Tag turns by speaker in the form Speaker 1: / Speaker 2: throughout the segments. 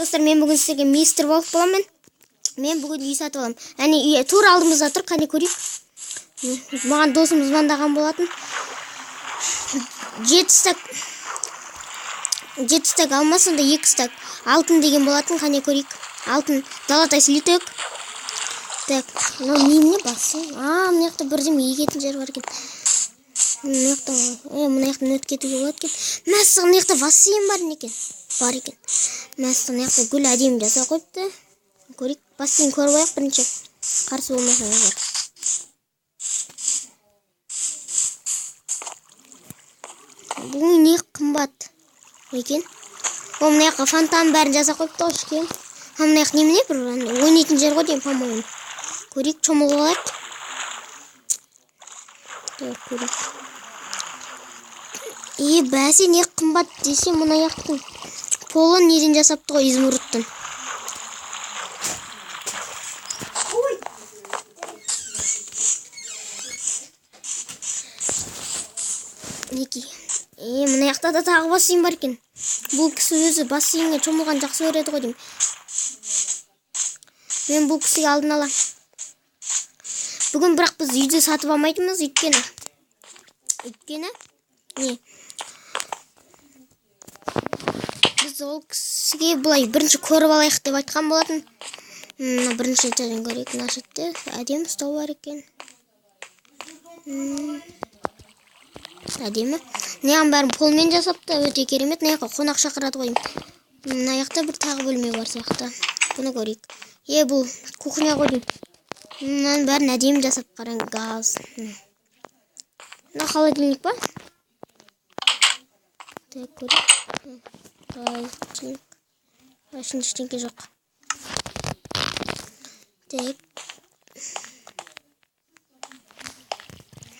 Speaker 1: Достар, мен бүгін сіздерге мистер Волк боламын. Мен бүгін үй сатып аламын. Әне үй тура алдымызда тұр, қане көрейік. Маған досым звондаған болатын. 7 стак, 7 стак алмас, сонда 2 стак алтын деген болатын, қане көрейік. Алтын, золотой слиток. Так, мынау немене басын? А, мына жақта бірдеме егетін жер бар екен. Мына жақта, мына жақтан өтіп кетуге болады екен. Мәссаған, мына жақта бассейн бар екен. Бар екен. Мәссаған, мына жақта гүл әдемі жасап қойыпты. Көрейік, бассейн көріп алайық бірінші. Қарсы болмасаңыздар. Бұл не қымбат екен? О, мына жаққа фонтан бәрін жасап қойыпты ғой ішке. А, мына жақ немене бір ойнайтын жер ғой деймін, по-моему. Көрейік, шомылып алайық. Так, көрейік. Е, бәсе не қымбат десе, мына жақтың полы неден жасапты ғой, изумрудтан. Мінекей. Е, мына жақта да тағы бассейн бар екен. Бұл кісі өзі бассейнге шомылған жақсы көреді ғой деймін. Мен бұл кісіге алдын ала. Бүгін бірақ біз үйді сатып алмайтынбыз, өйткені не? Біз ол кісіге былай бірінші көріп алайық деп айтқан болатын. Мына бірінші этажын көрейік, мына жерде әдемі стол бар екен. Әдемі. Мынаның бәрін қолмен жасапты, өте керемет. Мына жаққа қонақ шақырады ғой. Мына жақта бір тағы бөлме бар сияқты. Бұны көрейік. Е, бұл кухня ғой деймін. Мынаның бәрін әдемі жасап қараң, газ. Мына холодильник па? Так, көрейік. Холодильник. Ішінде ештеңке жоқ. Так.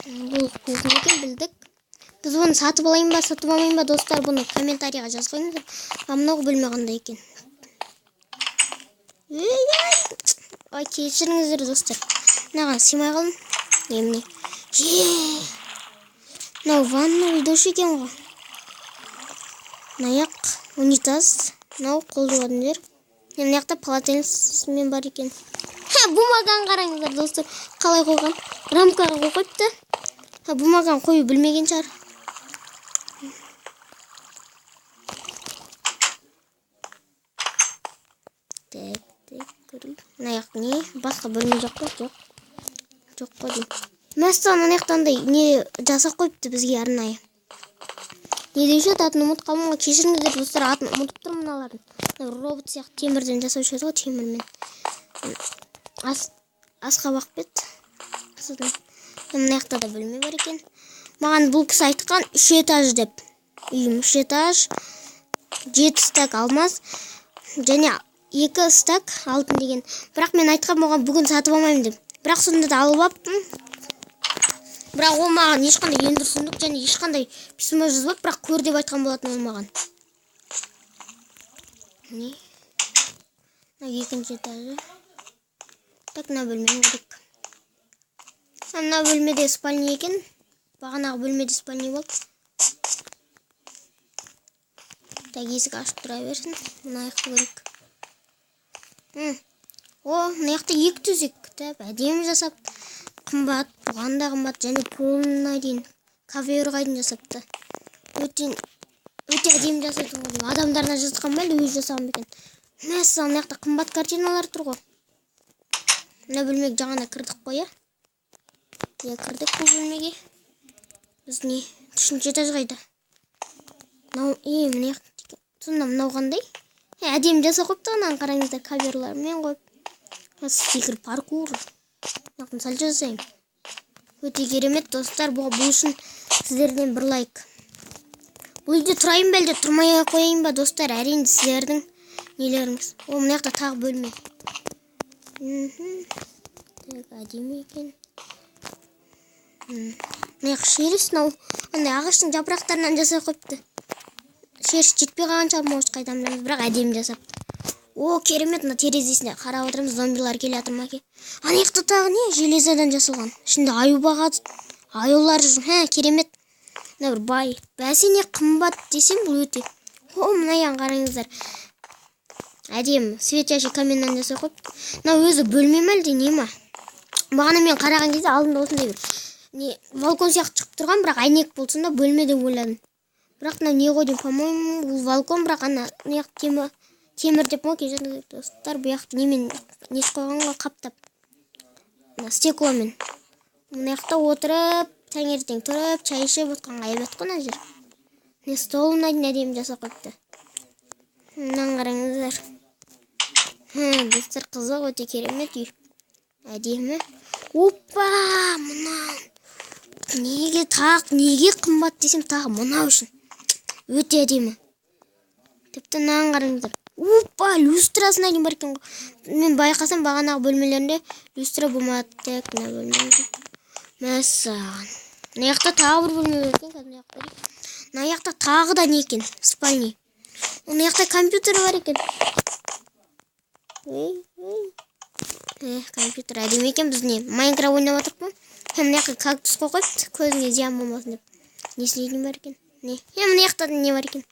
Speaker 1: Бұл кухня екен, білдік. Біз бұны сатып алайын ба, сатып алмайын ба, достар, бұны комментарийға жазып қойыңыздар. А мынау бөлме қандай екен? Ей, ай, кешіріңіздер, достар. Мынаған сыймай қалдым. Немене? Е, мынау ванна душ екен ғой. Мына жақ унитаз, мынау қол жуатын жер. Мына жақта полотенцемен бар екен. Ха, бумаганы қараңыздар, достар, қалай қойған? Рамкаға қойып қойыпты. Ха, бумаганы қою білмеген шығар. Так, так, көрейік. Мына жақ не? Басқа бөлме жоқ па? Жоқ. Жоқ қой деймін. Мәссаған, мына жақта андай не жасап қойыпты бізге арнайы. Не деуші еді, атын ұмытып қалдым ғой. Кешіріңіздер, достар, атын ұмытып тұрмын мыналардың. Мына робот сияқты темірден жасаушы еді ғой, темірмен. Асқабақ па еді? Содан. Мына жақта да бөлме бар екен. Маған бұл кісі айтқан 3 этаж деп. Үйім 3 этаж, 7 стак алмаз және 2 стак алтын деген. Бірақ мен айтқан оған бүгін сатып алмаймын деп. Бірақ сонда да алып алыппын. Бірақ ол маған ешқандай ендір-сүндік және ешқандай письмо жазбады, бірақ көр деп айтқан болатын ол маған. Не? Мына екінші этажы. Так, мына бөлмені көрейік. Мына бөлмеде спальня екен. Бағанағы бөлмеде спальня болды. Так, есік ашып тұра берсін. Мына жақты көрейік. О, мына жақта 2 төсек. Так, әдемі жасап. Қымбат, бұған да қымбат. Және полына дейін, ковёрға дейін жасапты. Өте, өте әдемі жасайды ғой деймін. Адамдарына жасатқан ба, әлде өзі жасаған ба екен? Мәссаған, мына жақта қымбат картиналар тұр ғой. Мына бөлмеге жаңа кірдік қой, иә? Иә, кірдік бұл бөлмеге. Біз не? Үшінші этаж қайда? Мынау, е, мына жақта. Сонда мынау қандай? Е, әдемі жасап қойыпты ананы, қараңыздар, ковёрлармен қойып. Стикер паркур. Мынаны сәл жасаймын. Өте керемет, достар. Бұл үшін сіздерден бір лайк. Бұл үйде тұрайын ба, әлде тұрмай ақ қояйын ба, достар? Әрине сіздердің нелеріңіз. О, мына жақта тағы бөлме. Так, әдемі екен. Мына жақ шеріс, мынау андай ағаштың жапырақтарынан жасап қойыпты. Шеріс жетпей қалған шығар, может, қайдан білеміз, бірақ әдемі жасапты. О, керемет, мына терезесіне қарап отырмыз, зомбилар келе жатыр ма екен? Ана жақта тағы не? Железадан жасалған. Ішінде аю бағады. Аюлар жүр. Хә, керемет. Мына бір бай. Бәсе не қымбат десем, бұл өте. О, мына жағын қараңыздар. Әдемі светящий каменнан жасап қойыпты. Мынау өзі бөлме ме, әлде не ма? Бағана мен қараған кезде алдында осындай бір не балкон сияқты шығып тұрған, бірақ әйнек болсын да бөлме деп ойладым. Бірақ мынау не ғой деймін, по-моему, бұл балкон, бірақ ана мына жақ темір деп ма екен, достар, бұл жақты немен нетіп қойған ғой, қаптап. Мына стекломен. Мына жақта отырып, таңертең тұрып, чай ішіп отқанға әйбат қой мына жер. Не столына дейін әдемі жасап қойыпты. Мынаны қараңыздар. Достар, қызық, өте керемет үй. Әдемі. Опа, мына неге тағы, неге қымбат десем, тағы мынау үшін. Өте әдемі. Тіпті мынаны қараңыздар. Опа, люстрасына дейін бар екен ғой. Мен байқасам, бағанағы бөлмелерінде люстра болмады. Так, мына бөлмеде. Мәссаған. Мына жақта тағы бір бөлме бар екен, қазір мына жақта. Мына жақта тағы да не екен? Спальня. Мына жақта компьютер бар екен. Ей, ей. Компьютер әдемі екен, біз не, Майнкрафт ойнап отырмық па? Мына жаққа кактус қойып қойыпты, көзіңе зиян болмасын деп. Несіне дейін бар екен? Не? Мына жақта не бар екен?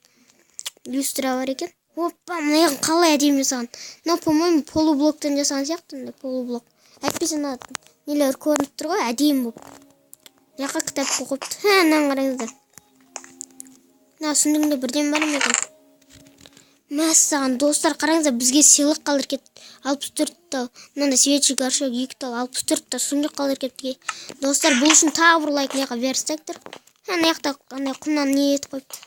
Speaker 1: Люстра бар екен. Опа, мына жағын қалай әдемі жасаған. Мынау, по-моему, полублоктан жасаған сияқты, мындай полублок. Әйтпесе мына нелер көрініп тұр ғой, әдемі болып. Мына жаққа кітап қойыпты. Мынаны қараңыздар. Мына сүндігінде бірден бар ма екен? Мәссаған, достар, қараңыздар, бізге сыйлық қалдырып кетті. 64 тал, мынандай свечи горшок 2 тал, 64 тал сүндік қалдырып кетті. Достар, бұл үшін тағы бір лайк, мына жаққа верстак тұр. Мына жақта андай құмнан не етіп қойыпты.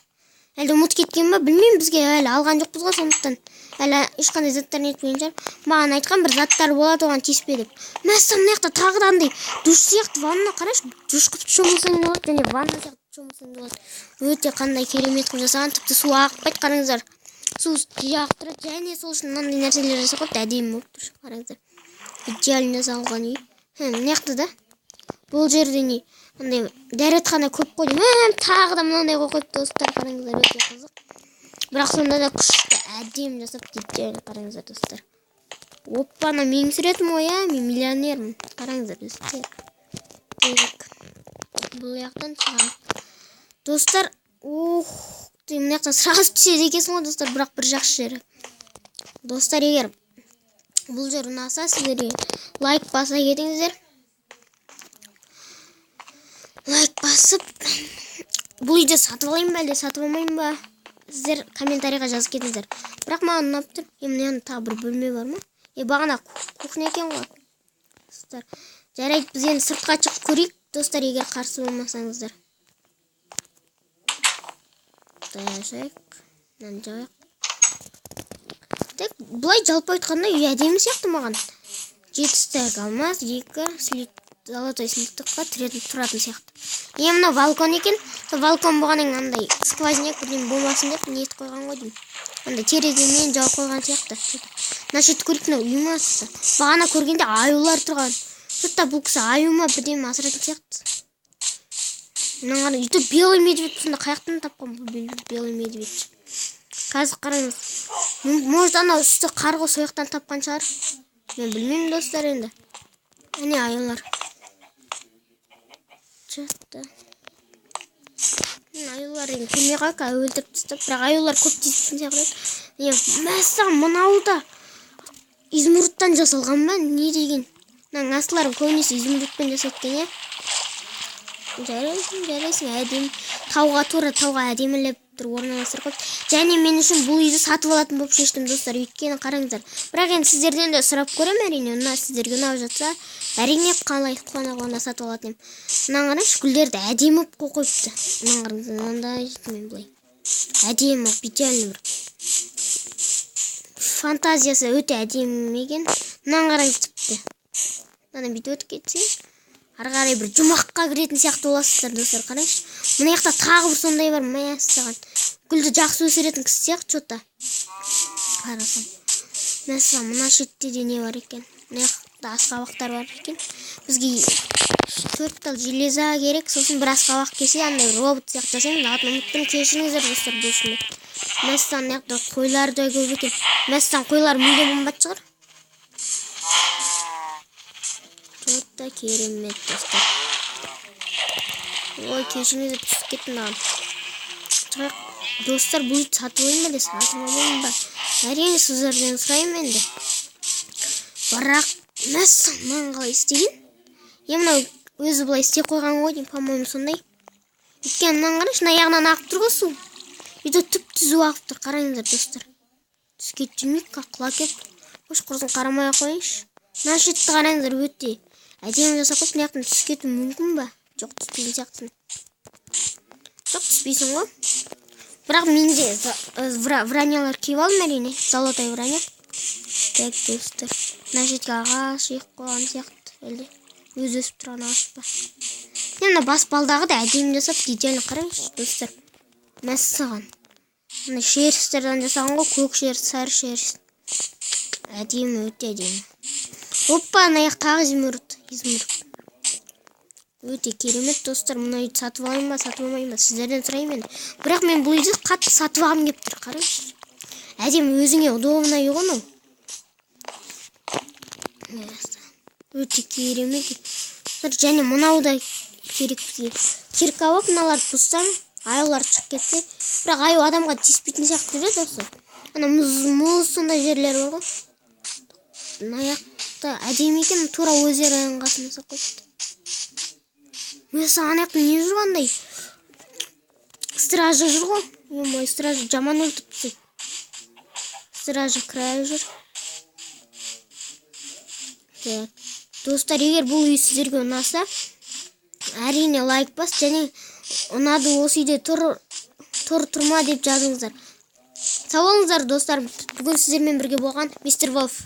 Speaker 1: Әлде ұмытып кеткен ба, білмеймін, бізге әлі алған жоқпыз ғой, сондықтан әлі ешқандай заттар нетпеген шығар. Маған айтқан бір заттар болады, оған тиіспе деп. Мәссаған, мына жақта тағы да андай душ сияқты ванна, қарашы, душ қылып шомылсаң болады және ванна сияқты шомылсаң болады. Өте қандай керемет қылып жасаған, тіпті су ағып қараңыздар. Су жиі ағып тұрады және сол үшін мынандай нәрселер жасап қойыпты, әдемі болып тұр, қараңыздар. Идеально жасалған үй. Мына жақта да бұл жерде не андай дәретхана көп қой деймін. Тағы да мынандай қойып қойыпты, достар, қараңыздар, өте қызық. Бірақ сонда да күшті әдемі жасапты, идеально, қараңыздар, достар. Опа, ана менің суретім ғой, иә, мен миллионермін. Қараңыздар, достар. Так, бұл жақтан шығайық. Достар, ух ты, мына жақтан сразу түседі екенсің ғой, достар, бірақ бір жақсы жері. Достар, егер бұл жер ұнаса, сіздерге лайк баса кетіңіздер. Лайк басып, бұл үйді сатып алайын ба, әлде сатып алмайын ба? Сіздер комментарийға жазып кетіңіздер. Бірақ маған ұнап тұр. Мына жақта тағы бір бөлме бар ма? Бағана кухня екен ғой. Достар, жарайды, біз енді сыртқа шығып көрейік, достар, егер қарсы болмасаңыздар. Ашайық. Мынаны жабайық. Так, былай жалпы айтқанда үй әдемі сияқты маған. 7 стек алмаз, 2 золотой слитокқа тұратын сияқты. Мынау балкон екен. Сол балкон болғаннан кейін андай сквозняк бірдеме болмасын деп не етіп қойған ғой деймін. Андай тереземен жауып қойған сияқты. Мына жерді көрейік, мынау үй ма? Бағана көргенде аюлар тұрған. Что-то бұл кісі аю ма бірдеме асырайтын сияқты. Мына қара, үйде белый медведь, сонда қаяқтан тапқан бұл белый медведь? Қазір қараңыз. Может, анау үсті қар ғой, сол жақтан тапқан шығар. Мен білмеймін, достар, енді. Әне аюлар. Что-то. Аюлар енді келмей қалды, өлтіріп тастап, бірақ аюлар көп тиісетін сияқты. Не, мәссаған, мынау да изумрудтан жасалған ба? Не деген? Мынаның астыларын көбінесе изумрудпен жасайды екен, иә? Жарайсың, жарайсың, әдемі. Тауға, тура тауға әдемілеп тұр орналастырып қойыпты. Және мен үшін бұл үйді сатып алатын болып шештім, достар. Өйткені қараңыздар. Бірақ енді сіздерден де сұрап көремін, әрине. Ұна сіздерге ұнап жатса, әрине, қалай қуана қуана сатып алатын едім. Мынаны қараңызшы, гүлдерді әдемі қылып қойыпты. Мынаны қараңыздар, мынандай мен былай. Әдемі болып, идеальный бір. Фантазиясы өте әдемі екен. Мынаны қараңыз тіпті. Мынадан бүйтіп өтіп кетсең, ары қарай бір жұмаққа кіретін сияқты боласыздар, достар, қараңызшы. Мына жақта тағы бір сондай бар, мәссаған. Гүлді жақсы өсіретін кісі сияқты, что-то. Қарасам. Мәссаған, мына шетте де не бар екен? Мына жақта асқабақтар бар екен. Бізге 4 тал железа керек, сосын бір асқабақ келсе, андай бір робот сияқты жасаймыз. Атын ұмыттым, кешіріңіздер, достар, бұл үшін. Мәссаған, мына жақта қойлар да көп екен. Мәссаған, қойлар мүлдем қымбат шығар. Что-то керемет, достар. Ой, кешіріңіздер, түсіп кеттім маған. Шығайық. Достар, бұл үйді сатып алайын ба, әлде сатып алмайын ба? Әрине, сіздерден сұраймын енді. Бірақ, мәссаған, мынаны қалай істеген? Е, мынау өзі былай істеп қойған ғой деймін, по-моему, сондай. Өйткені мынаны қарашы, мына аяғынан ағып тұр ғой су. Үйде түп түзу ағып тұр, қараңыздар, достар. Түске жүрмейік, құлап кетті. Қош, құрсын, қарамай ақ қояйыншы. Мына шетті қараңыздар, өте әдемі жасап қойыпты. Мына жақтан түсіп кетуі мүмкін ба? Жоқ, түспейтін сияқтысың. Жоқ, түспейсің ғой. Бірақ менде бронялар киіп алдым, әрине. Золотой броня. Так, достар. Мына жерге ағаш егіп қойған сияқты. Әлде өзі өсіп тұрған ағаш па? Е, мына баспалдағы да әдемі жасап, идеально, қараңызшы, достар. Мәссаған. Мына шерстерден жасаған ғой, көк шерсть, сары шерсть. Әдемі, өте әдемі. Опа, ана жақ тағы изумруд, изумруд. Өте керемет, достар. Мына үйді сатып алайын ба, сатып алмайын ба? Сіздерден сұраймын енді. Бірақ мен бұл үйді қатты сатып алғым келіп тұр, қараңызшы. Әдемі, өзіңе удобный үй ғой мынау. Өте керемет. Достар, және мынау да керек бізге. Кирка болып мыналарды бұзсам, аюлар шығып кетсе, бірақ аю адамға тиіспейтін сияқты жүреді осы. Ана мұз сондай жерлер бар ғой. Мына жақта әдемі екен, тура озероның қасына салып қойыпты. Мәссаған, ана жақта не жүр, қандай? Стража жүр ғой. Ё-моё, стража жаман өлтіріп тастайды. Стража край жүр. Так. Достар, егер бұл үй сіздерге ұнаса, әрине, лайк бас және ұнады, осы үйде тұр, тұр, тұрма деп жазыңыздар. Сау болыңыздар, достар. Бүгін сіздермен бірге болған мистер Волф.